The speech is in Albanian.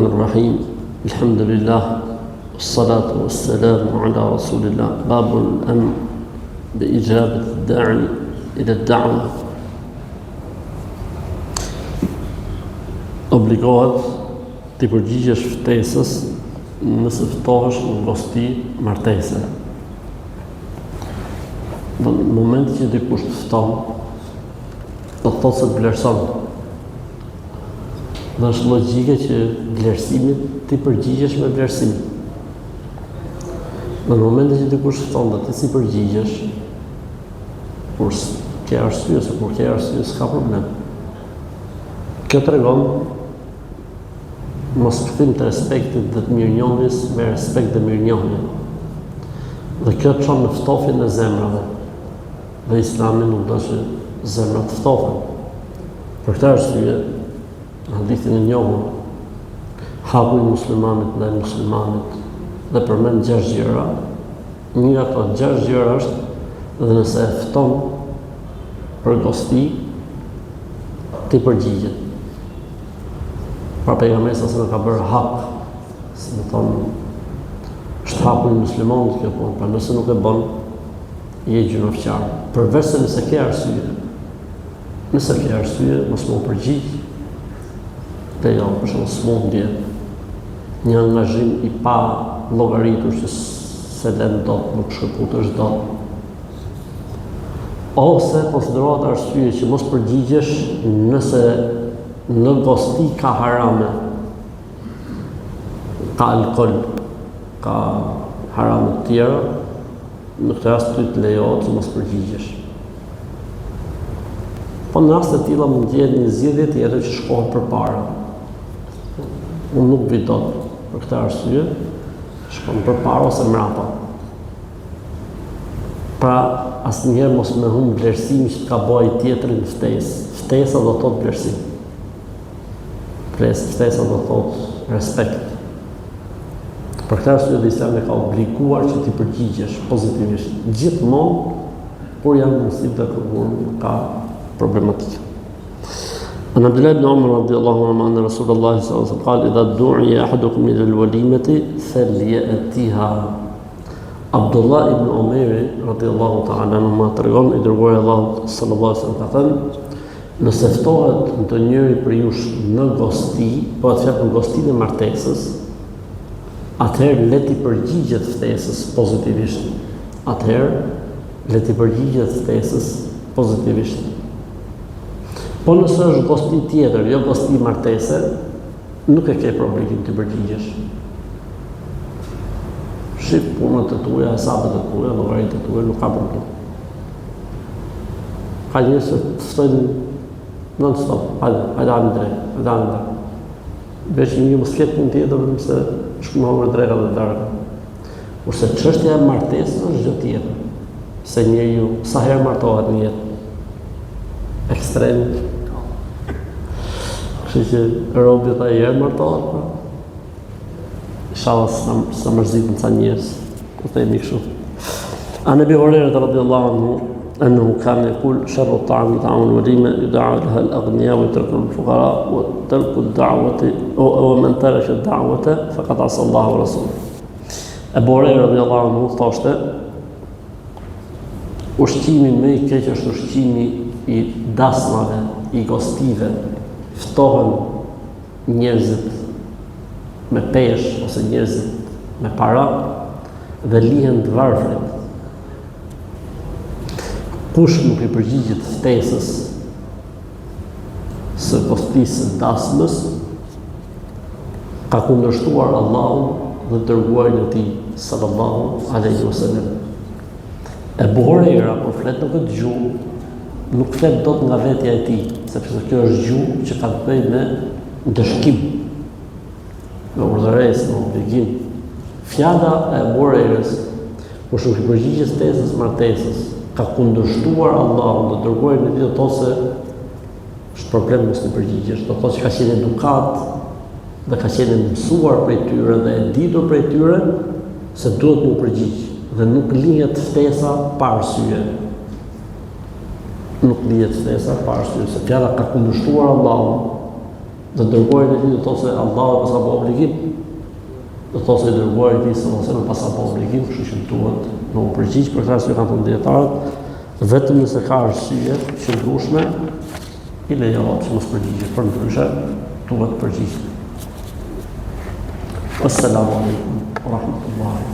الرحمن الرحيم الحمد لله والصلاة والسلام على رسول الله باب الأمر بإجابة الداعي إلى الدعوة Obligohet t'i përgjigjesh ftesës nëse ftohesh në gosti martese. Në momentin që dikush të fton, do të thotë se të vlerëson. Dhe është logjike që vlerësimit t'i përgjigjesh me vlerësim. Në momentin që dikush të fton dhe ti s'i përgjigjesh, kur ke arsye, ose kur ke arsye, s'ka problem. Kjo tregon moskthim të respektit dhe të mirënjohjes me respekt dhe mirënjohje. Dhe kjo çon në ftofjen e zemrave. Dhe Islami nuk do që zemrat të ftofen. Për këtë arsye, në hadithin e njohur, haku i muslimanit ndaj muslimanit dhe përmend gjashtë gjëra, një nga këto gjashtë gjëra është dhe nëse e fton për gosti, t'i përgjigjet. Pra pejgamberi alejhi selam ka bërë hak, si me thonë, është haku i muslimanit kjo punë, pra nëse nuk e bën, je gjynahqar. Përveç se nëse ke arsye, nëse ke arsye, mos m'u përgjigj, të jo, për shembull smundje, një angazhim i pallogaritur që s'e len dot, nuk shkëputesh dot. Ose konsiderohet arsye që mos përgjigjesh nëse në gosti ka harame, ka alkool, ka harame të tjera, Në këtë rast ty të lejohet që mos përgjigjesh. Po në raste të tilla mund të jetë një zgjidhje tjetër që shkohet përpara. Unë nuk vij dot për këtë arsye, shkon përpara ose mrapa. Pra, asnjëherë mos me humb vlerësimin që të ka bo ai tjetri në ftesë. Ftesa do thotë vlerësim. Ftesa do thotë respekt. Për këtë arsye dhe Islami e ka obliguar që t'i përgjigjesh pozitivisht gjithmonë kur janë mundësitë dhe kur ka problematika. An Abdullah ibn Umar radhiyallahu anhu anna Rasulullah sallallahu alaihi wasallam qala idha du'iya ahadukum ila al-walimati falyatiha. Abdullah ibn Omeri radhiyallahu ta'ala anhu ma tregon i dërguari i Allahut sallallahu alaihi wasallam ka thënë Nëse ftohet ndonjëri prej jush në gosti, bëhet fjalë për gostinë e martesës, atëherë le t'i përgjigjet ftesës pozitivisht. Atëherë le t'i përgjigjet ftesës pozitivisht. Po nëse është gosti tjetër, jo gosti martese, nuk e ke për obligim t'i përgjigjesh. Shih punët e tuaja, hesapet e tuaja, llogaritë e tuaja, nuk ka problem. Ka njerëz që të ftojnë non stop, hajde, hajde hamë drekë, hajde hamë drekë. Veç një mos ketë punë tjetër vetëm se shkon me hongër dreka dhe darka. Kurse çështja e martesës është gjë tjetër. Se njeriu sa herë martohet në jetë. Ekstrem. Kështu që robi tha herë martohet, pra. Inshallah s'na mërziten ca njerëz, ku themi kështu. An Ebi Hurejrete radiallahu anhu, ennehu kane jekul, sherru taami taamul welime, judaa leha el-agnija, ve jutreku el-fukara, ve terku da'wati, ve men tereke da'wate, fekad asa Allahe ve rasulehu. Ebu Hurejre radiallahu anhu, thoshte, ushqimi më i keq është ushqimi i dasmave, i gostive, ftohen njerëzit me peshë ose njerëzit me para dhe lihen të varfrit. Kush nuk i përgjigjet ftesës së gostisë së dasmës, ka kundërshtuar Allahun dhe të dërguarin e tij sallallahu alaihi wasallam. Ebu Hurejra kur flet në këtë gjuhë, nuk flet dot nga vetja e tij, sepse kjo është gjuhë që ka të bëjë me ndëshkim, me urdhëresë, me obligim. Fjala e Ebu Hurejrës, kush nuk i përgjigjet ftesës martesës, ka kundërshtuar Allahun dhe të dërguarin e tij do të thotë se është problem mos t'i përgjigjesh, do të thotë që ka qenë edukatë dhe ka qenë e mësuar prej tyre dhe e ditur prej tyre se duhet m'u përgjigj dhe nuk lihet ftesa pa arsye. Nuk lihet ftesa pa arsye, se fjala ka kundërshtuar Allahun. Dhe të dërguarin e tij do të thotë se Allahu e paska bo obligim. Do të thotë se i dërguari i tij sallallahu alaihi wasallam paska bo obligim, kështu që duhet me u përgjigj për këtë arsye kanë thënë dijetarët, vetëm nëse ka arsye të qëndrueshme i lejohet që mos përgjigjet, përndryshe duhet përgjigjet. Assalamu alaikum wa rahmatullahi.